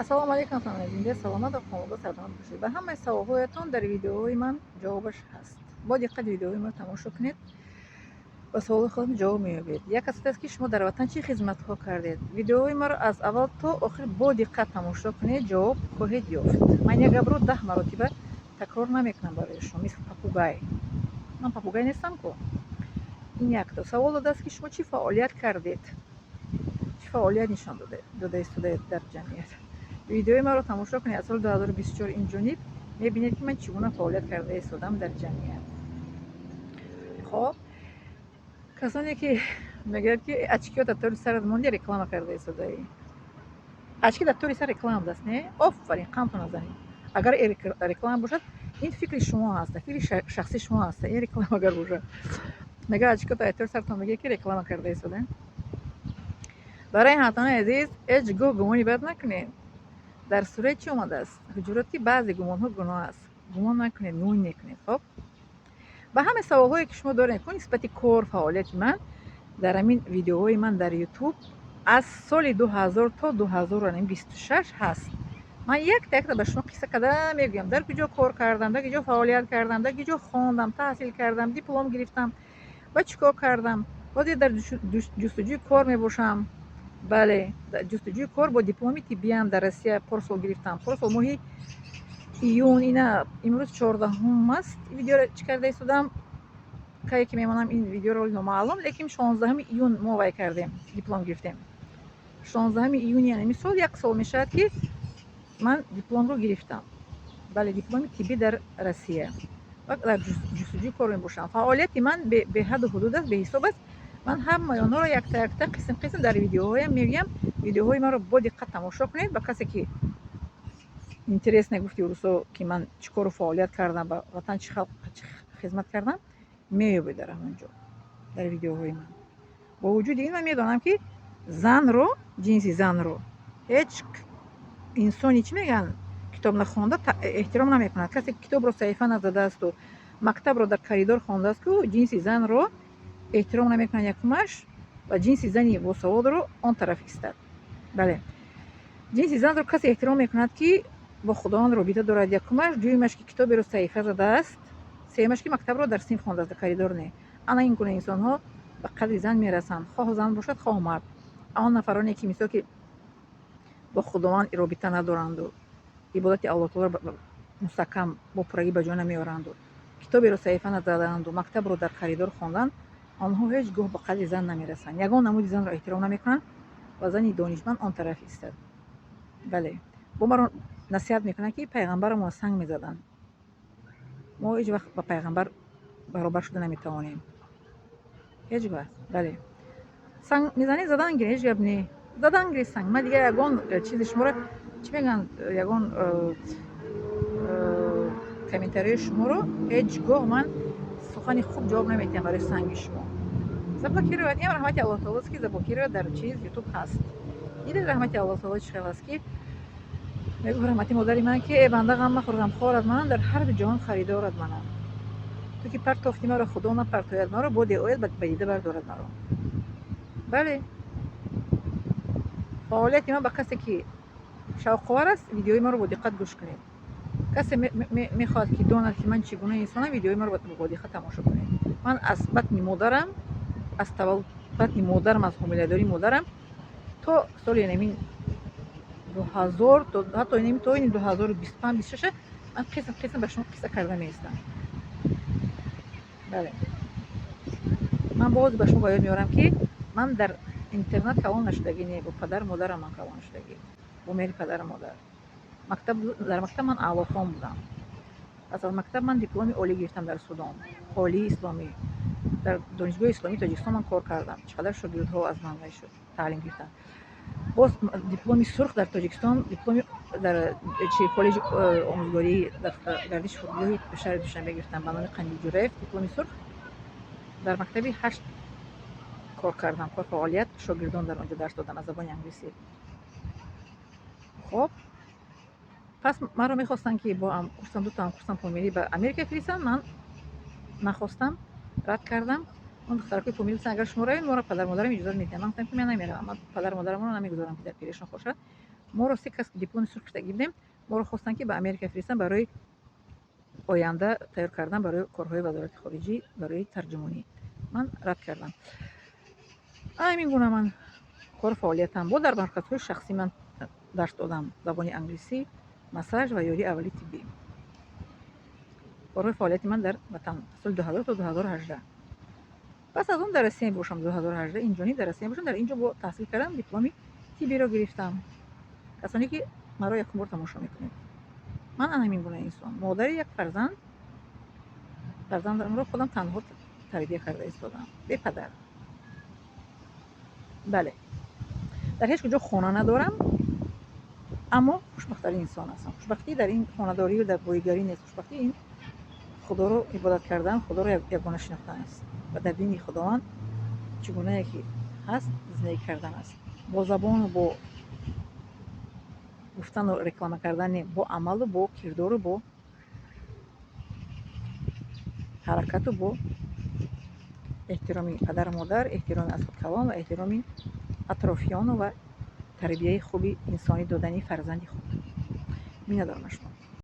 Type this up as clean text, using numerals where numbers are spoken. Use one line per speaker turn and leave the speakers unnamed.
Ассалому алайкум, ҳамватанони зинда, саломат ва хонавода сарбаланд бошед. Ба ҳамаи саволҳоятон дар видеоҳои ман ҷавобаш ҳаст. Бо диққат видеоҳои маро тамошо кунед, ба саволҳои худатон ҷавоб меёбед. Як кас аст, ки шумо дар ватан чӣ хизматҳо кардед? Видеоҳои маро аз аввал то охир бо диққат тамошо кунед, ҷавоб хоҳед ёфт. Ман як гапро 10 маротиба такрор намекунам барои шумо, мисли попугай. Ман попугай нестам ку. Ин якто. Савол додааст, ки шумо чӣ фаъолият кардед? Чӣ фаъолият нишон дода истодаед дар ҷамъият? Видеои маро тамошо кунед аз соли 2024 инҷониб, мебинед, ки ман чӣ гуна фаъолият карда истодам дар ҷамъият. Хоб, касоне ки мегӯяд, ки очки ё дар тори сарат монди, реклама карда истодаӣ. Очки дар тори сар реклама будааст, не? Офарин, қамтон назанед. Агар реклама бошад, ин фикри шумо ҳаста, фикри шахсии шумо ҳаста. Ин реклама агар бошад, мега очки дар тори саратон мегӯяд, ки реклама карда истода. Барои ҳамватанони азиз, ҳеҷ гоҳ гумони бад накунед. Дар сураи чӣ омадааст? Ҳуҷурот, ки баъзе гумонҳо гуноҳ аст. Гумон накунед, гумон мекунед. Хоб, ба ҳамаи саволҳое, ки шумо доред ку нисбати кор, фаъолияти ман, дар ҳамин видеоҳои ман дар Ютуб аз соли 2000 то 2026 ҳаст. Ман якта якта ба шумо қисса карда мегӯям, дар куҷо кор кардам, дар куҷо фаъолият кардам, дар куҷо хондам, таҳсил кардам, диплом гирифтам ва чӣ кор кардам. Ҳозир дар ҷустуҷӯи кор мебошам. Бале, ҷустуҷӯи кор бо дипломи тиббиам дар Россия порсол гирифтам, порсол моҳи июн. Ина имрӯз 14-ум аст, видеоро чӣ карда истодам, кае ки мемонам ин видеоро, номаълум, лекин 16 июн мо вай кардем, диплом гирифтем 16 июни яъне мисол як сол мешавад, ки ман дипломро гирифтам. Бале, дипломи тиббӣ дар Россия ва дар ҷустуҷӯи кор мебошам. Фаъолияти ман беҳаду ҳудуд аст, беҳисоб аст. Ман ҳамаи онҳоро якта якта, қисм қисм дар видеоҳоям мегӯям. Видеоҳои маро бо диққат тамошо кунед. Ба касе ки интересно, гуфти рӯсо, ки ман чӣ кору фаъолият кардам, ба ватан чӣ халқ чӣ хизмат кардам, меёбед дар ҳамон ҷо, дар видеоҳои ман. Бо вуҷуди ин, ман медонам, ки занро, ҷинси занро ҳеҷ инсони, чӣ мегӯянд, китоб нахонда эҳтиром намекунад. Касе китобро саҳифа назадаасту мактабро дар коридор хондааст ку, ҷинси занро эҳтиром намекунад якумаш, ва ҷинси зани босаводро он тараф истад. Бале, ҷинси занро касе эҳтиром мекунад, ки бо Худованд робита дорад якумаш, дуюмаш, ки китоберо саҳифа задааст, сеюмаш, ки мактабро дар синф хондааст, дар коридор не. Ана ин гуна инсонҳо ба қадри зан мерасанд, хоҳ зан бошад, хоҳ мард. Он нафароне ки, мисол, ки бо Худованд робита надоранду ибодати Аллоҳ таолоро мустаҳкам, бо пуррагӣ ба ҷо намеоранду китоберо саҳифа назадаанду мактабро дар коридор хонданд, онҳо ҳеҷ гоҳ ба қадри зан намерасанд, ягон намуди занро эҳтиром намекунанд ва зани донишманд он тараф истад. Бале, бо маро насиҳат мекунанд, ки пайғамбарамонро санг мезаданд. Мо ҳеҷ вақт ба пайғамбар баробар шуда наметавонем, ҳеҷ вақт. Бале, санг мезанед, задан гиред, ҳеҷ гап не, задан гиред санг. Ман дигар ягон чизи шуморо, чӣ мегӯянд, ягон комментарияи шуморо ҳеҷ гоҳ ман сухани хуб ҷавоб наметиҳам. Барои санги шумо заблокировать. Ин раҳмати Аллоҳ таолост, ки заблокировать дар чиз Ютуб ҳаст. Дидед, раҳмати Аллоҳ таоло чӣ хел аст, ки мегӯ раҳмати модари ман, ки э банда, ғам махӯр, ғамхорат манам, дар ҳар ду ҷаҳон харидорат манам, ту ки партофти маро, Худо напартояд маро, боде ояд, ба дида бардорад маро. Бале, фаъолияти ман ба касе ки шавқовар аст, видеои маро бо диққат гӯш кунед. Касе мехоҳад, ки донад, ки ман чӣ гуна инсонам, видеои маро бо диққат тамошо кунед. Ман аз батни модарам, аз таваллуд, батни модарам, аз ҳомиладории модарам то соли намин 2000, ҳатто то ин 2025, 26-а ман қисм қисм ба шумо қисса карда меистам. Бале, ман боз ба шумо ба ёд меорам, ки ман дар интернат калон нашудагӣ не, бо падару модарам ман калон шудагӣ, бо меҳри падару модар. Мактаб, дар мактаб ман аълохон будам. Пас аз мактаб ман дипломи олӣ гирифтам дар Судон, олии исломӣ. Дар Донишгоҳи Исломии Тоҷикистон ман кор кардам, чӣ қадар шогирдҳо аз ман вай шуд, таълим гирифтанд. Боз дипломи сурх дар Тоҷикистон, дипломи дар чи коллеҷи омӯзгории дар гардиши фурудгоҳи шаҳри Душанбе гирифтам ба номи Қандил Ҷураев, дипломи сурх. Дар мактаби ҳашт кор кардам, кор, фаъолият, шогирдон дар он ҷо дарс додам аз забони англисӣ. Хоб, пас маро мехостанд, ки бо курсам, дута ҳамкурсам помирӣ ба Америка фиристанд. Ман нахостам, рад кардам. Он духтаракои помирӣ гуфтанд: «Агар шумо равед, моро падару модарам иҷозат медиҳанд». Ман гуфтам, ки ман намеравам, ман падару модарамро намегузорам, ки дар пиришон хор шавад. Моро се кас, дипломи сурх гирифтагӣ будем, моро хостанд, ки ба Америка фиристанд барои оянда тайёр кардан барои корҳои вазорати хориҷӣ, барои тарҷумонӣ. Ман рад кардам. Ҳамин гуна ман кору фаъолиятам бо дар марказҳои шахсӣ ман дарс додам: забони англисӣ, массаж ва ёрии аввали тиббӣ. Корҳои фаъолияти ман дар ватан соли 2000 то 2018. Пас аз он дар Россия бошам, 2018 инҷони дар Россия бошам, дар инҷо бо таҳсил кардам, дипломи тиббиро гирифтам. Касоне ки маро якум бор тамошо мекунед, ман ана ҳамин гуна инсон, модари як фарзанд, фарзандамро худам танҳо тарбия карда истодам, бепадар. Бале, дар ҳеҷ куҷо хона надорам, аммо хушбахттарин инсон ҳастам. Хушбахтӣ дар ин хонадорию дар боигарӣ нест. Хушбахтӣ ин Худоро ибодат кардан, Худоро ягона шинохтан аст ва дар дини Худованд чӣ гунае ки ҳаст, зиндагӣ кардан аст, бо забону бо гуфтану реклама кардан не, бо амалу бо кирдору бо ҳаракату бо эҳтироми падару модар, эҳтироми аз худ калон ва эҳтироми атрофиёну ва тарбияи хуби инсонӣ додани фарзанди худ. Миннатдорам аз шумо.